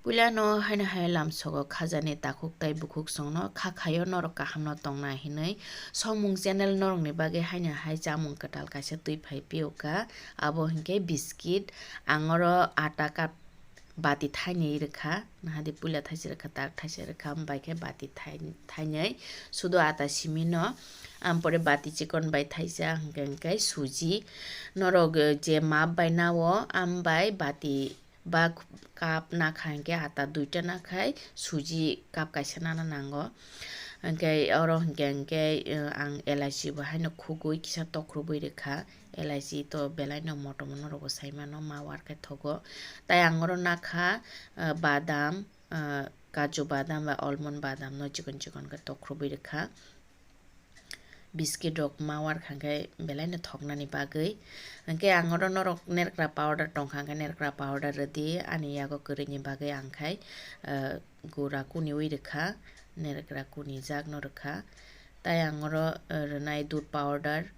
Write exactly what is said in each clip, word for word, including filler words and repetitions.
Puilano haino hai lamsogo khajani takhuk tai bukhuk songno kha khaio norok kahamno tongna hinwi. Songmung channel norokni bagwi haino hai chamung kwtal kaisa twi phai pio kha, abo hinkhe biscuit. Ang oro ata cup bati thainwi rwkha, nahadi puila thaisa rwkha, tak thaisa rwkha, ambai khe bati thai-, thainwi sudo ata simino, ampore bati chikon bai thaisa, hinkhe hinkhe suji. Norok je map bai nao, ambai bati ba cup nakha hinkhe ata duita nakhai suji cup kaisa nana nango. Hinkhe oro hinkhe hinkhe, eh, ang elaichi bo haino khugui kisa tokrubui rwkha. Elaichi to belai no motom norok bo sai mano, ma war khe thogo. Tai ang oro nakha, eh, badam, eh, kaju badam ba almond badam no chikon chikon khe tokrubui rwkha. Biscuit rok ma war kha khe belai no thoknani bagwi. Hinkhe ang oro norok nerkra powder tongkha, hinkhe nerkra powder rwdi, ani yago kwrwini bagwi ang khai, eh, gura kuniui rwkha, nerkra kunijak no rwkha. Tai ang oro, eh, rwnai dudh powder,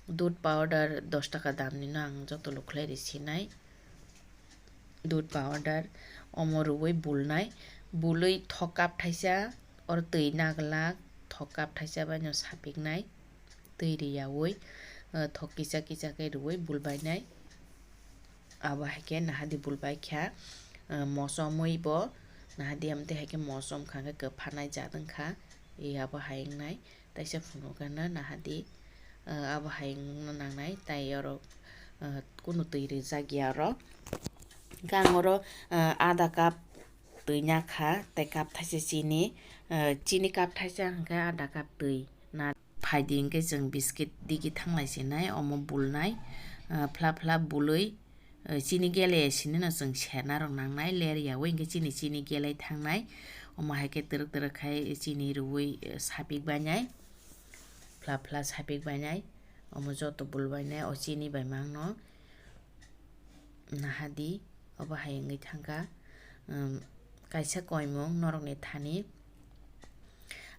dudh powder dos taka damni no ang joto lukhlai rw sinai. Dudh powder omo rwui bulnai, bului thok cup thaisa, oro twi naglak, thok cup thaisa bai no sapiknai, twi rwyaui, eh, thok kisa kisa khe rwui bulbainai. Abo hai khe nahadi bulbai kha, eh, mosomwi bo, nahadi amtwi hai khe mosom kha khe kwphanai jat wngkha, e abo hai wngnai. Taisa phunukgano nahadi, eh, abo hai wngna nangnai, tai oro, eh, kunu twi rwjak ya oro. Hinkhe ang oro, eh, ada cup twi nakha, tai cup thaisa chini, eh, chini cup thaisa hinkhe ada cup twi na. Phaidi hinkhe chwng biscuit digi thanglai sinai, omo bulnai, eh, phla phla bulwi, eh, chini gele sini no chwng serna rok nangnai, ler yaui hinkhe chini chini gelai thangnai. Omo hai khe twrwk twrwk khai chini rwui, eh, sapik bainai, phla phla sapik bainai. Omo joto bulbainai o chini bai mangno. Nahadi, obo hai wngwi thangkha, um, kaisa koimung norokni thani.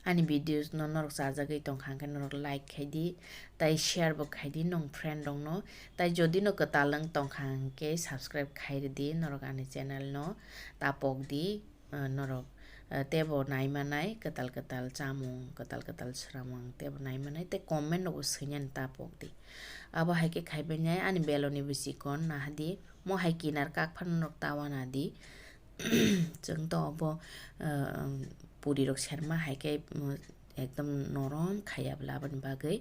Ani videos no norok chajagwi tongkha hinkhe norok like khaidi, tai share bo khaidi nwng friend rokno. Tai jodi no kwtal wng tongkha hinkhe subscribe khairwdi norok ani channel no, tapokdi, ah, norok, ah, teibo naimanai kwtal kwtal chamung, kwtal kwtal swramung teibo naimanai tei comment rokbo swinani tapokdi. Abo hai khe khaibainai ani beloni bo chikon nahadi, mo hai kinar kak phano norok tawa nadi. Chwng to obo, ah, puri rok serma hai khe, um, ekdom norom khaiya bwla aboni bagwi.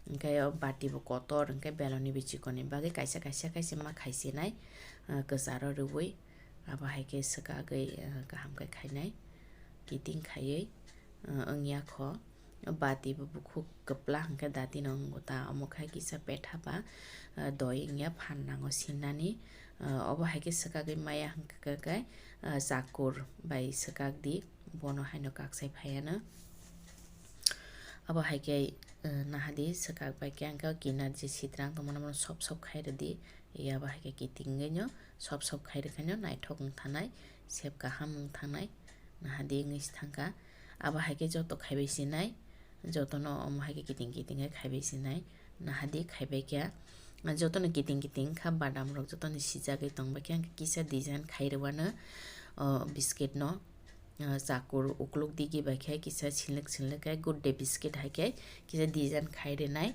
Hinkhe o bati bo kotor hinkhe beloni bo chikon ni bagwi kaisa kaisa kaisa ma khaisinai, ah, kwcharo rwui. Abo hai khe swkagwi, ah, kaham khe khainai kiting khaiwi, ah, wngya kho. Bati bo bukhuk kwpla hinkhe dati no wngo ta, omo khai kisa petha ba, ah, doi wngya phan nango sinnani. Ah, obo hai khe swkagwi maya hinkhe khe, ah, chakur bai swkak di, bono haino kaksai phaiya no. Abo hai khe, ah, nahadi swkak bai khe ang khe o kinar je sitrang tongmani bono sop sop khai rwdi. Abo hai khe kitingwi no sop sop khai rwkhaino naithok wng thanai, sep kaham wng thanai, nahadi wngwi se thangkha. Abo hai khe joto khaibai sinai, jotono omo hai khe kiting kiting khe khaibai sinai, nahadi khaibai kha. Jotono kiting kiting kha badam rok, jotono sijagwi tongbai khe, ang khe kisa design khai rwano, o, biscuit no, o, chakur ukluk digi bai khe kisa sinlik sinlik khe good day biscuit hai khe kisa design khai rwnai.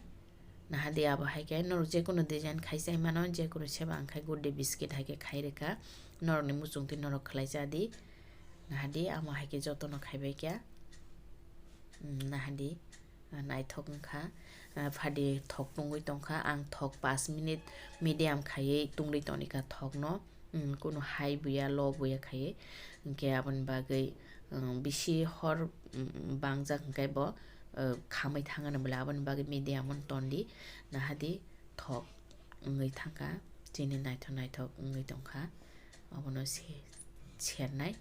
Nahadi abo hai khe norok jekunu design khai chai mano, jekunu seba ang khai good day biscuit hai khe khai rwkha. Norokni muchungtwi norok khlai cha di. Nahadi amo hai khe jotono khaibai kha. Mm, nahadi, ah, naithok wngkha. Ah, phadi thok tungwi tongkha. Ang thok pash minute medium khaiwi tungwi tongkha thokno. Mm, kunu high buya, low buya khaiwi. Hinkhe aboni bagwi, mm, bisi hor, mm, bangjak hinkhe bo, eh, khamwi thangano bwle, aboni bagwi medium-o tondi, nahadi thok wngwi thangkha, chini naithok naithok wngwi tongkha, obono se-, sernai.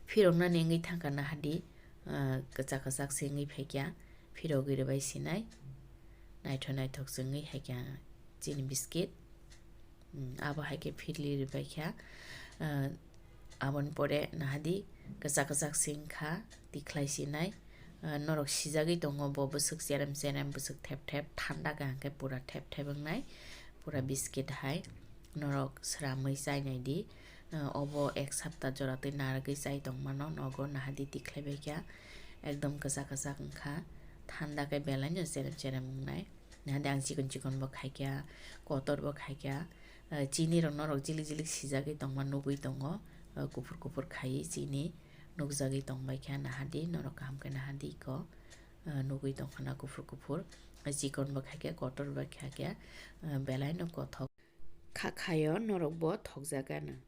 Phiroknani wngwi thangkha nahadi, eh, kwchak kwchak se wngwi phaikha, phirogwi rwbai sinai, naithok naithok se wngwi phaikha chini biscuit. Mm, abo hai khe phirli rwbai kha. Ah, aboni pore nahadi kwchak kwchak se wngkha, tikhlai sinai. Ah, norok sijagwi tongo bo bwswk cherem cherem, bwswk thep thep, thanda kaham khe pura thep thep wngnai, pura biscuit hai. Norok swramwi chainai di. Ah, obo ek sapta jora twi narwgwi chai tongmano nogo, nahadi tikhlaibaikha, ekdom kwchak kwchak wngkha, thanda khe belaino cherem cherem wngnai. Nahadi ang chikon chikon bo khaikha, kotor bo khaikha, ah, chini rok norok jilik jilik sijagwi tongma nugwi tongo, ah, kuphur kuphur khaiwi chini nukjagwi tongbaikha, nahadi norok kaham khe nahadi ko, ah, nugwi tongkhana kuphur kuphur, ah, chikon bo khaikha, kotor bo khaikha, ah, belaino kothok. Kha khaio norokbo thokjagano.